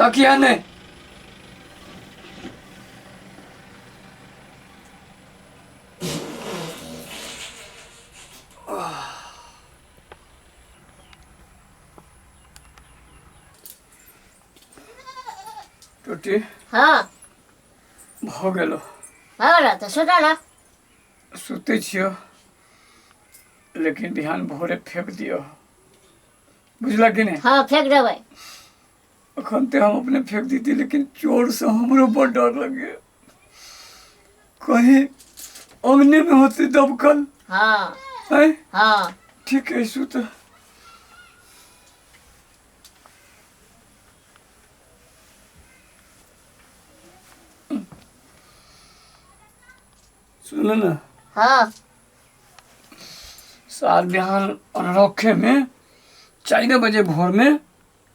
तकिया नहि। टोटी। हाँ। भऽ गेलो। भऽ गेलो तऽ सुतऽ न। सुतै छियौ, लेकिन बिहान भोरे फेंक दियौ, बुझलक कि नहि? हाँ, फेंक देबै। अखन तऽ हम अपने फेंक दीती, लेकिन चोर से हमरो बड़ डर लगे, कहीं अंगने में होते दबकल। हाँ। हैं? हाँ। ठीक है, सुत। सुन ना। हाँ। साल बिहान अनरखे में 4 बजे भोर में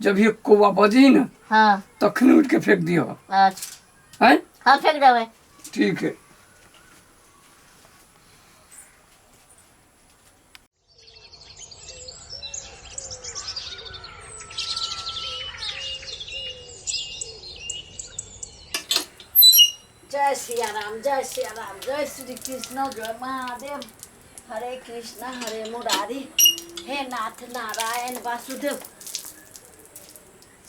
जब ये कौवा बजी ना, हाँ, तखने उठ के फेंक दियो। अच्छा। हैं? हाँ, फेंक देबै। ठीक है। जय सिया राम, जय सिया राम, जय श्री कृष्ण, जय महादेव, हरे कृष्ण हरे मुरारी, हे नाथ नारायण वासुदेव,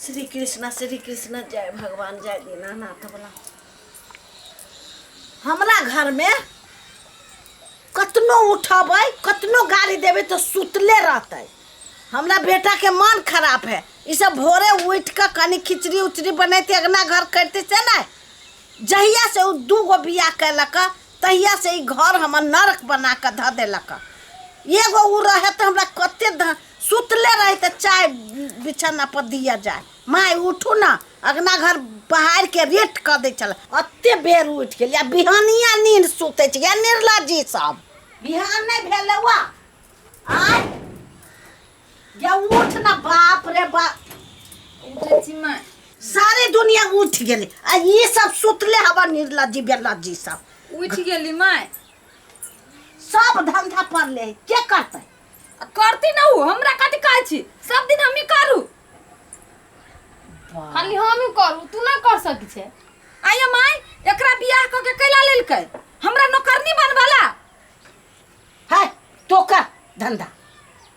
श्री कृष्ण श्री कृष्ण, जय भगवान, जय दीनानाथ। बला हमरा घर में कतनो उठबै, कतनो गाली देबै तऽ सुतले रहतै। हमरा बेटा के मन खराब है। ई सब भोरे उठि कऽ कनि खिचड़ी उचड़ी बनेतै, अगना घर करतै, से नहि। जहिया से ओ 2 गो बियाह कयलक तहिया से ई घर हमर नरक बना कऽ धऽ देलक। एगो ओ रहे तऽ हमरा कते सुतले रहे तऽ चाय बिछौना पर दिया जाय, माय उठू ना, अगना घर बहार के रेट कऽ दै छल। अते बेर उठि गेल आ बिहानिया नींद सुतै छै या निर्लज्जी सब। बिहान नहि भेलै वा आय या उठ ना, बाप रे बाप। उठै छी माय। सारी दुनिया उठ गेलै आ ई सब सुतले हवा निर्लज्जी बेलज्जी सब। उठि गेली माय। सब धंधा पड़ले है, के करतै? आ करती ना उ, हमरा कथी कहै छी? सब दिन हमही करू। खाली हमही करू, तू ना कर सकै छै। आइयो माय, एकरा बियाह कऽ के कैला लेलकै? हमरा नौकरनी बनबला। है तो कर धंधा।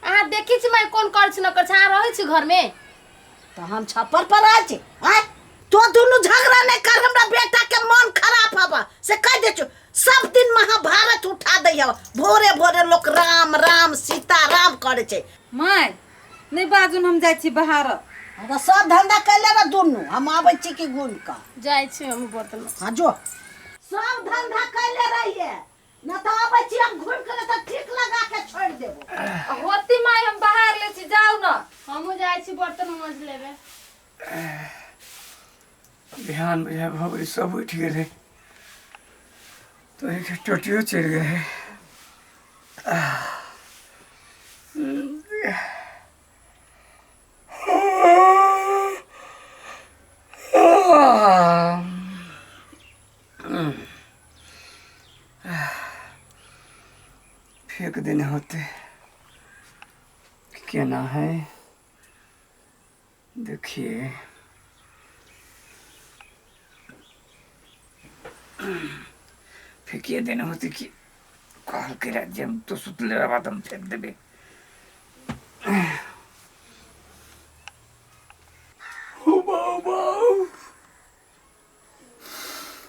अहाँ देखै छी माय कोन कर छी न कर छी, अहाँ रहै छी घर में? तो हम छप्पर पर आए छी। आय तो दुनू झगड़ा नहीं कर, हमरा बेटा के मन खराब हवा से कह दे छु। सब दिन महाभारत उठा दै हवा, भोरे भोरे लोक राम राम सीता राम करे छै। माय नहीं बाजू, हम जाइ छी बाहर। हमरा सब धंधा कैले रह दुनू, हम आबै छी कि घूमि कऽ जाइ छी हम बर्तन। हाँ जो सब धंधा कैले रहिए न तऽ आबै छी हम घूमि कऽ, तऽ ठीक लगा के छोड़ि देबो। होती माय, हम बाहर ले छी, जाउ न। हमहूँ जाइ छी बर्तन मज लेबै। बिहान बुझाइ भऽ गेलै, सब उठि गेलै, तो एक टोटियो चलि गेलै। फेंक देने होते केना है, देखिए फेंकिए देने होते कि कहलकै रह जे हम तो सुतले रहबा तऽ हम फेंक देबै। हो बाऊ बाऊ,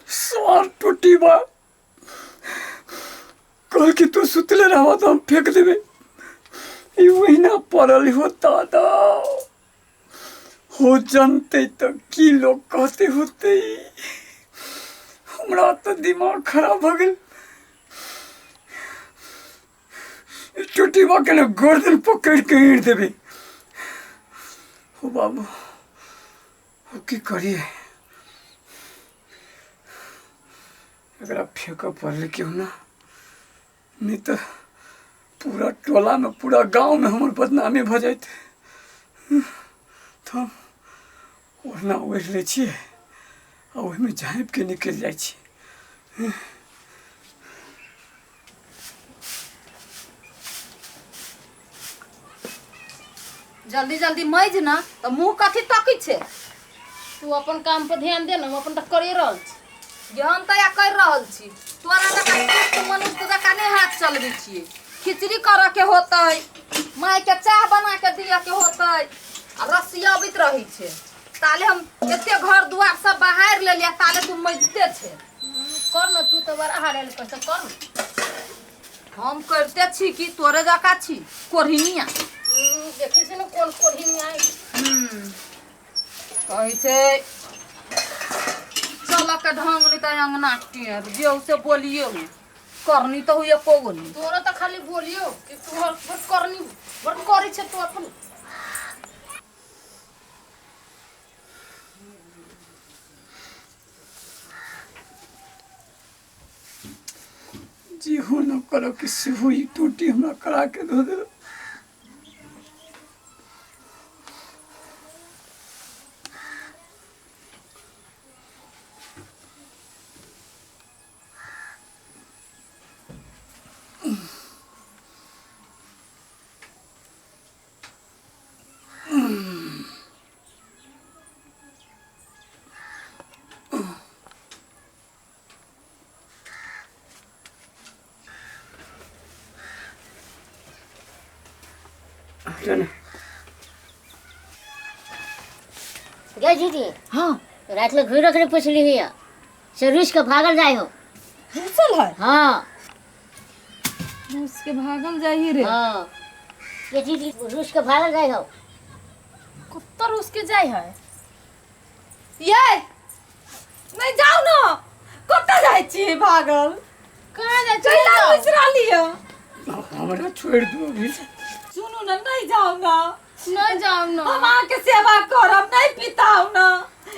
सार टूटी बा, कह कि तू सुतले रहबा तऽ हम फेंक देबै, ई ओहिना पड़ल हो। दादा हो जानते तऽ की लोग कहते होते? हमरा तऽ दिमाग खराब भऽ गेल। ई टूटीबा के ने गर्दन पकड़ के ईड़ देबै। हो बाबू, हो की करिए? एकरा फेंकऽ पड़लै केहू ना, नहीं तऽ पूरा टोला में पूरा गांव में हमर बदनामी भऽ जाइत। तऽ हम ओढ़ना ओढ़ि लै छियै आ ओहिमे झाँपिके निकलि जाइ छी। जल्दी जल्दी मैज न तऽ मुँह कथी तकै छै? तू अपन काम पर ध्यान दे ना, हम अपन तऽ करिए रहल छी। गे हम तऽ कर रहल छी, तोरा जकाँ सुस्त मनुष्य जकाँ नहि हाथ चलबै छियै। खिचड़ी करऽ के होतै, माय के चाह बना के दिअ के होतै, आ रस्सी अबैत रहै छै। ताले हम एते घर दुआर सब बहारि लेलियै, ताले तू मजिते छै। कर न, तू तऽ बड़ा हारेल कर तऽ कर न। हम करिते छी कि तोरे जकाँ छी कोढ़िनिया। देखै छी ने कोन कोढ़िनिया। कहै छै चलऽ के ढंग नहि तऽ अंगना टेढ़, जे से बोलियो करनी तऽ हुए एको गो नहि। तोरा तऽ खाली बोलियो कि तू हर बड़ करनी बड़ करै छै तू अपन। जेहो न करब कि सेहो ई टोटी हमरा करा के धो देलक। गे दीदी। हाँ। रात में घूर रखने पूछली हिया से रुस के भागल जाय हो। रुसल है? हाँ। रुस के भागल जाही रे। हाँ ये दीदी रुस के भागल जाय हो। कुत्ता रुस के जाय है। ये नहीं जाओ ना, कतऽ जाइ छी भागल? कहाँ जाइ छी? कैला रुस रहली है? हमरा छोड़ि दू अभी। सुनू ना, नहीं जाओ ना। नहीं जाओ ना। हम अहाँके सेवा करब, नहीं पिताउ ना।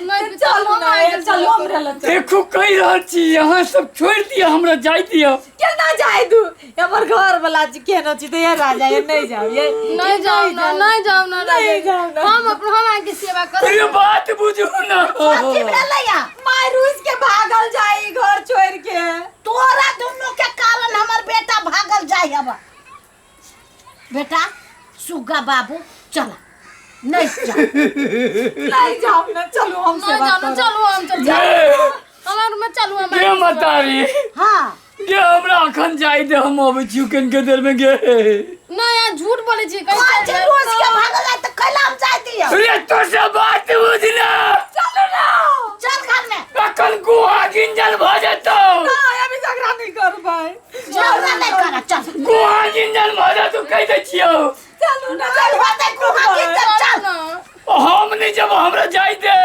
नहीं पिताउ, चलू हम ना, अहाँके चलू सेवा हमरा लग। देखू कहि रहल छी, यहाँ सब छोड़ि दिअ, हमरा जाय दिअ। केना जाय दू? हमर घर वाला छी, केना छी तऽ ये राजा, ये नहीं जाओ, ये नहीं जाओ ना, नहीं जाओ ना, नहीं जाओ ना। हम अपन हम अहाँके सेवा करब। अरे बात बुझू ना। कथी भेलैया? माय रुस के भागल जाई घर छोड़ के। तोरा दुनू के कारण हमर बेटा भागल जाय अब। बेटा सुग्गा बाबू चला, नहीं जाओ। नहीं जाओ ना, चलो हम नहीं सेवा जाओ ना, करब। चलो हम चल हमार में चलू हम। गे मतारी। हाँ। गे हमरा अखन जाय दे, हम अबै छी कनिके देर में गे। नहीं यार झूठ बोले छी, कहीं कौन चल चीज रोज के भागल जाय तऽ कैला हम जाय दियौ? अरे तो से बात बुझ ना। चलू ना। चल घर में। अखन गुहा गिंजन भऽ जेतौ। नहीं, अभी झगड़ा नहीं करबै। झगड़ा नहीं कर, चल। गुहा गिंजन भऽ जेतौ, कहि दै छियौ। चलू ना, चल होतै गुहा गिंजन, चल। हम नहीं जब हमरा जाय दे।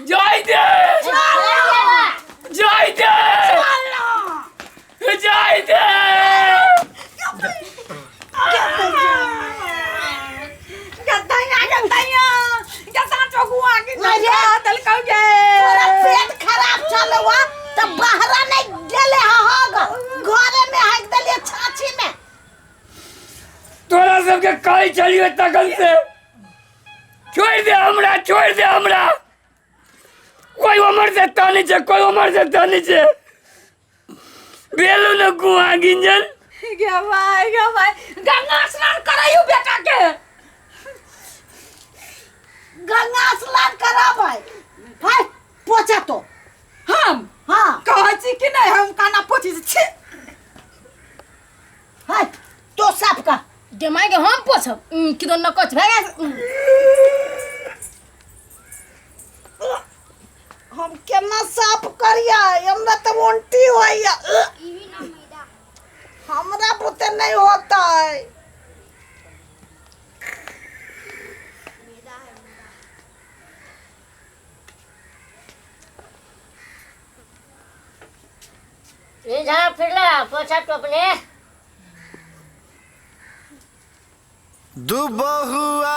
जाय दे। जाय दे। जाय दे। गद्दैया, गद्दैया, गद्दा चौकुआ के देलकौ गे। तोरा पेट खराब छलौ तऽ बाहरा नहीं गेले हग, घरे में हक देलिए छाछी में। तोरा सबके कहै छलियौ तखन से छोड़ि दे हमरा, छोड़ि दे हमरा। कोई उमर से तानी छे, कोई उमर से तानी छे। भेलौ न गुआ गिंजन। गे भाई, गे भाई, गंगा स्नान कराइयो बेटा के। गंगा स्नान कराबै। भाई पोछा तो हम। हाँ। कहै छी कि नहीं हम काना पोछी छी। हाय तो साफ कर। गे माय गे हम पोछब। कि दोन न कछ भाग। हम केना साफ करिया, हमरा तऽ उल्टी होइया। हमरा बुते नहीं होता है। ये झाड़ फिरला पोछा टोपने। दुबहुआ